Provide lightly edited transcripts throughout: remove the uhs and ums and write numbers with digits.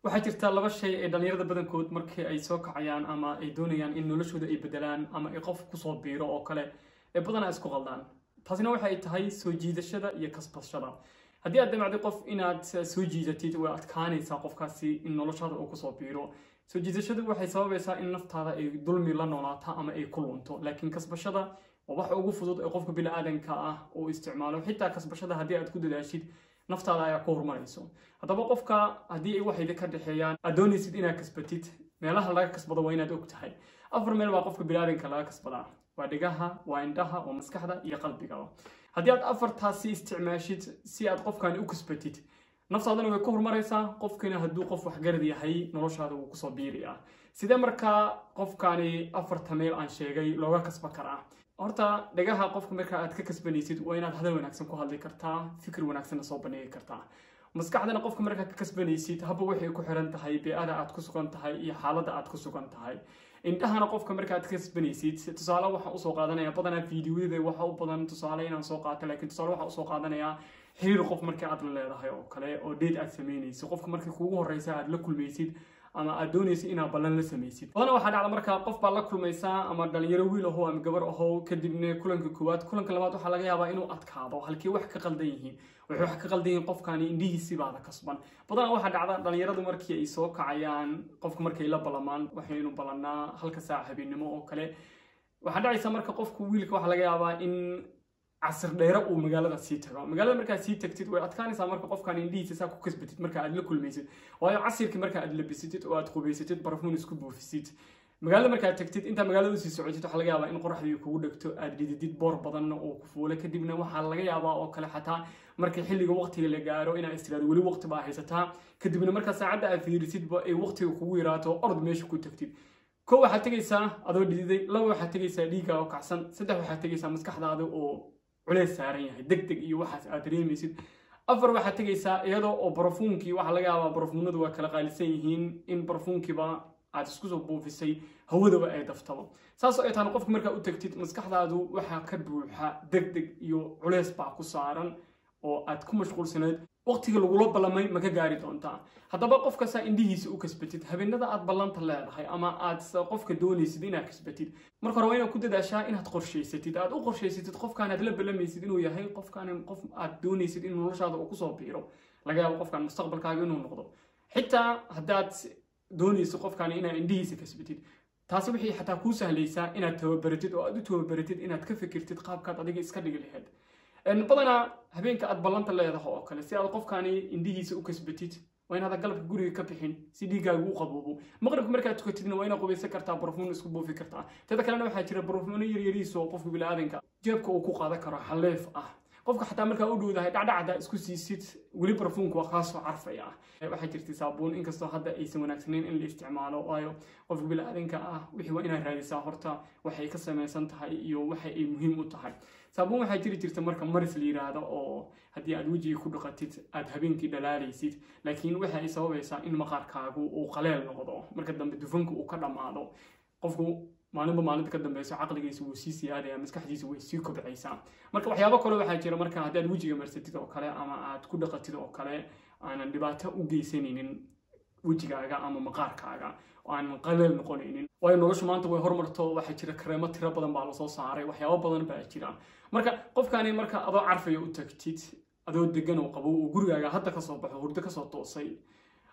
Waxaa jirta laba shay ee dhalinyarada badankood markii ay soo kacayaan ama ay doonayaan in noloshooda ay bedelaan ama ay qof kusoo biiro oo kale ee badanaa isku qaldaan. Taasina waxay tahay soo jiidashada iyo kasbashada. Haddii aad damacday qof inaad soo jiidatid, way adkaanaysaa qofkaasi in noloshaada uu kusoo biiro. Soo jiidashadu waxay sababaysaa in naftaada ay dulmi la noolaato ama ay ku lunto, laakiin kasbashada waa waxa ugu fudud ee qofka bini'aadanka ah uu isticmaalo. Xitaa kasbashada haddii aad ku dadaashid, naftaada ayaa ku horumarayso. Haddaba qofka haddii ay waxayda ka dhexeeyaan aad doonaysid inaad kasbatid, meelaha laga kasbado waa inaad og tahay. 4 meel baa qofka bini'aadanka laga kasbadaa: waa dhegaha, waa indhaha, waa maskaxda iyo qalbigaba. Haddii aad afartaasi isticmaashid si aad qofkani u kasbatid, naftaadana way ku horumaraysaa, qofkina hadduu qof waxgarad yahay noloshaada wuu kusoo biirayaa. Sidee markaa qofkani afarta meel aan sheegay looga kasban karaa? Horta dhegaha qofka marka aad ka kasbanaysid waa inaad hadal wanaagsan ku hadli kartaa, fikir wanaagsanna soo bandhigi kartaa. Maskaxdana qofka markaa ka kasbanaysid haba waxay ku xiran tahay bee'ada aad ku sugan tahay iyo xaaladda aad ku sugan tahay. Indhahana qofka marka aad ka kasbanaysid, tusaale waxaan usoo qaadanaya, badanaa fiidiyoyada waxa u badan tusaale inaan soo qaato, laakiin tusaale waxaan usoo qaadanayaa xiriir qof marka aad la leedahay oo kale oo date aad samaynaysid. Qofka markii kuugu horeysa aad la kulmaysid ama aad doonaysid inaad ballan la samaysid, badanaa waxaa dhacda markaa qof baa la kulmaysaa, ama dhalinyaro wiil ahow ama gabar ahow. Kadibna kulanka koowaad, kulanka labaad waxaa laga yaabaa inuu adkaado. Halkii wax ka qaldan yihiin? Waxay wax ka qaldan yihiin qofkani indhihiisii baada kasban. Badanaa waxaa dhacda dhalinyaradu markii ay soo kacayaan, qofka markay la ballamaan, waxaynu ballannaa halka saaca habeenimo oo kale. Waxaa dhacaysa marka qofku wiilka waxaa laga yaabaa in casir dheere uu magaalada sii tago. Magaalada markaad sii tagtid way adkaanaysaa marka qofkan indhihiisa saa ku kasbatid marka aad la kulmaysid, waayo casirkii marka aad labisatid oo aad qubaysatid, barafuun isku buufisid, magaalada markaad tagtid, intaa magaalada usii socotid waxaa laga yaabaa in qoraxdii kugu dhegto, aad dhididid, boor badanna oo ku fuula. Kadibna waxaa laga yaabaa oo kale xataa marka xilliga waqtiga la gaaro inaad istiraado weli waqti baa haysataa. Kadibna marka saacadda aad fiirisidba ay waqtiga kugu yaraato, orod meesha ku tagtid. 1 waxaad tegaysaa adoo dhididay, 2 waxaad tegaysaa dhiigga oo kacsan, 3 waxaad tegaysaa maskaxdaada oo culeys saaran yahay, deg deg iyo waxaas aad dareemaysid, 4 waxaad tegaysaa iyadoo oo barafuunkii, waxaa laga yaabaa barafuunadu waa kala qaalisan yihiin, in barafuunkiiba aad isku soo buufisay hawadaba ay daftaba. Saasoo ay taana qofka markaa u tagtid maskaxdaadu waxaa ka buuxa deg deg iyo culeys baa ku saaran oo aad ku mashquulsanayd waqtiga lagula ballamay ma ka gaari doontaa. Haddaba qofka saa indhihiisa u kasbatid, habeenada aad ballanta leedahay ama aad qofka doonaysid inaad kasbatid, marka hore waa inaad ku dadaashaa inaad qorshaysatid, aad u qorshaysatid qofkaan aad la ballamaysid inuu yahay qofkaan qof aad doonaysid inuu noloshaada uu kusoo biiro, laga yaabo qofkaan mustaqbalkaaga inuu noqdo. Xitaa haddaad doonayso qofkaan inaad indhihiisa kasbatid, taasi waxay xataa kuu sahlaysaa inaad tababaratid oo aad u tababaratid inaad ka fikirtid qaabkaad adiga iska dhigi lahayd. Badanaa habeenka aad ballanta leedahay oo kale, si aad qofkaani indhihiisa u kasbatid, waa inaadan galabka guriga ka bixin si dhiiggaagu u qaboobo. Maqribka markaad tukatidna waa inaad qubaysan kartaa, barfuun isku buufi kartaa. Teda kalena waxaa jira barfuuno yaryariis oo qofka bini'aadanka jeebka uu ku qaadan karo, xaleef ah. Qofka xataa markaa u dhowdahay dhacdhacda isku siisid, weli barfuunku waa kaasoo carfaya. Waxaa jirtay saabuun, inkastoo hadda aysan wanaagsanayn in la isticmaalo, waayo qofka bini'aadanka ah wixii waa inaad raadisaa horta waxay ka samaysan tahay iyo waxa ay muhiim u tahay. Saabuun waxaa jiri jirta marka maris la yiraahdo oo haddii aad wejiga ku dhaqatid aad habeenkii dhalaalaysid, laakiin waxa ay sababaysaa in maqaarkaagu uu qaleel noqdo marka dambe, dufanku uu ka dhammaado. Qofku maalinba maalinta ka dambeyso caqligiisa wuu sii siyaadaya, maskaxdiisa way sii kobcaysaa. Marka waxyaabo kale waxaa jira marka haddii aad wejiga marsatid oo kale ama aad ku dhaqatid oo kale aanan dhibaato u geysanaynin wejigaaga ama maqaarkaaga oo aanan qaleel noqonaynin, waayo noloshu maanta way hormarto. Waxaa jira kareemo tiro badan baa lasoo saaray, waxyaabo badan baa jira. Marka qofkani marka adoo carfaya u tagtid, adoo degan oo qabo oo gurigaaga hadda kasoo baxo, hurdo kasoo toosay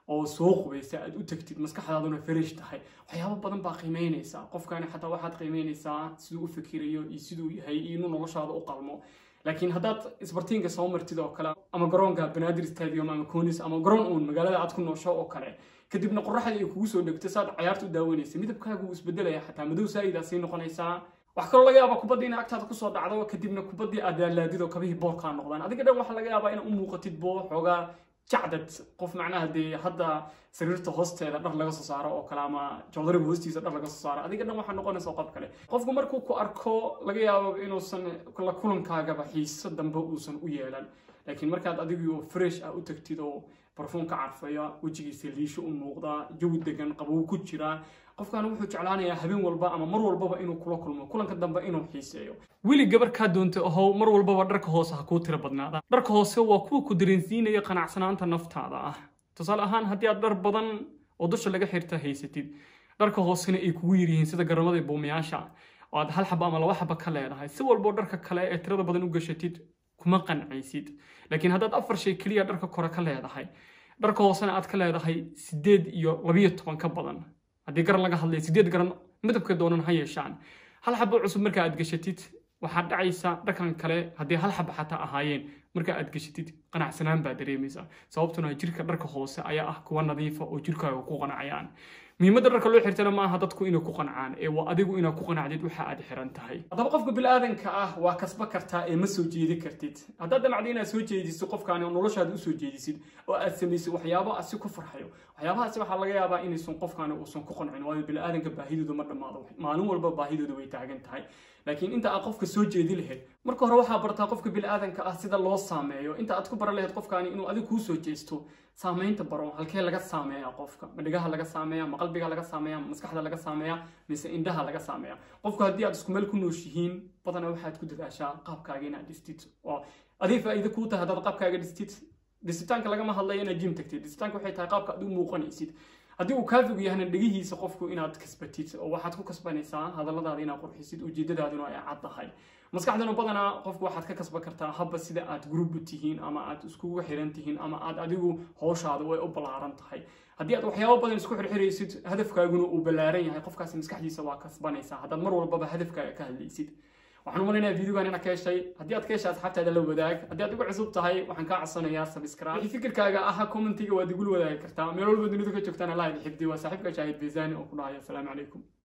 oo soo qubaysa aad u tagtid, maskaxdaaduna fresh tahay, waxyaabo badan baa qiimeynaysaa qofkani. Xataa waxaad qiimeynaysaa siduu u fikirayo iyo siduu yahay iyo inuu noloshaada u qalmo. Laakiin haddaad isbartiinka soo martid oo kale ama garoonka Banaadir Stadium ama Conis ama garoon uun magaalada aad ku noosho oo kale, kadibna qoraxda ay kugu soo dhegto saad cayaarta u daawanaysa, midabkaagu wuu isbedelaya, xataa madow saa'idaa sii noqonaysaa. Wax kaloo laga yaabaa kubaddii inay agtaada kusoo dhacdo, kadibna kubaddii aad laalaadid oo kabihii boorkaa noqdaan. Adiga dhan waxaa laga yaabaa inay u muuqatid boo xoogaa jacdad qof, macnaha dee hadda sariirta hoosteeda dhar laga soo saaro oo kale ama joodariga hoostiisa dhar laga soo saaro. Adiga dhan waxaa noqonaysa qof kale. Qofku markuu ku arko laga yaabo inuusan la kulankaagaba xiiso dambe uusan u yeelan, laakiin markaad adigii oo fresh ah u tagtid oo barfuun ka carfaya, wejigiisa liisho u muuqdaa, jawi degan qabow ku jiraa, qofkan wuxuu jeclaanayaa habeen walba ama mar walbaba inuu kula kulmo, kulanka dambe inuu xiiseeyo. Weli gabar kaa doonta ahow, mar walbaba dharka hoose ha kuu tiro badnaada. Dharka hoose waa kuwa ku dareensiinaya qanacsanaanta naftaada ah. Tusaale ahaan, haddii aad dhar badan oo dusha laga xirta haysatid, dharka hoosena ay kugu yaryihiin sida garamada buumayaasha, oo aad hal xaba ama laba xaba ka leedahay, si walboo dharka kale ee tirada badan u gashatid kuma qancaysid. Laakiin haddaad 4 shay keliya dharka kore ka leedahay, dharka hoosena aad ka leedahay 8 iyo 12 ka badan, haddii garan laga hadlayo 8 garan midabka doonan ha yeeshaan, hal xabo cusub marka aad gashatid waxaad dhacaysa dharkan kale haddii hal xaba xataa ahaayeen marka aad gashatid qanacsanaan baa dareemaysaa. Sababtuna jirka dharka hoose ayaa ah kuwa nadiifa oo jirkaaga ku qancayaan. Muhiimadda dharka loo xirtana ma aha dadku inay ku qancaan, ee waa adigu inaad ku qanacdid waxa aad xiran tahay. Haddaba qofka bini'aadanka ah waa kasba kartaa ee ma soo jeedi kartid. Haddaad damacdi inaad soo jeediso qofkaani oo noloshaada usoo jeedisid oo aad samaysid waxyaabo asi ku farxayo, waxyaabahaasi waxaa laga yaabaa inaysan qofkaani uusan ku qancin, waayo bini'aadanka baahidoodu ma dhammaado, maalin walba baahidoodu way taagan tahay. Laakiin inta aad qofka soo jeedi lahayd, marka hore waxaa bartaa qofka bini'aadanka ah sida loo saameeyo. Inta aad ku baran lahayd qofkaani inuu adigu kuu soo jeesto, saameynta baro. Halkee laga saameeyaa qofka? Ma dhigaha laga saameeya, ma qalbiga laga saameeya, ma maskaxda laga saameeya, mise indhaha laga saameeya? Qofku haddii aad isku meel ku nooshihiin, badanaa waxaad ku dadaashaa qaabkaaga inaad dhistid, oo adig faa'iido kuu tahay haddaad qaabkaaga dhistid. Dhisitaanka lagama hadlayo inaad gym tagtid, dhisitaanka waxay tahay qaabka aad u muuqanaysid. Haddii uu kaafigu yahana dhegihiisa qofku inaad kasbatid, oo waxaad ku kasbanaysaa hadalladaada inaad qurxisid, ujeedadaaduna ay cad tahay. Maskaxdana badanaa qofku waxaad ka kasban kartaa habba sida aad group u tihiin ama aad iskugu xiran tihiin ama aad adigu howshaada way u ballaaran tahay. Haddii aad waxyaabo badan isku xirxiraysid, hadafkaaguna uu ballaaran yahay, qofkaasi maskaxdiisa waa kasbanaysaa haddaad mar walbaba hadafkaaga ka hadlaysid. Waxaan u malaynayaa videogan inaad ka heshay. Haddii aad ka heshay, asxaabtaada la wadaag. Haddii aad igu cusub tahay, waxaan kaa codsanayaa subscribe. Wixii fikirkaaga aha commentiga waad igula wadaagi kartaa. Meel walba dunida ka joogtaan, Allah idin xifdiyo. Waa saaxiibka Shaahid Beezani oo ku dhahaya asalaamu calaykum.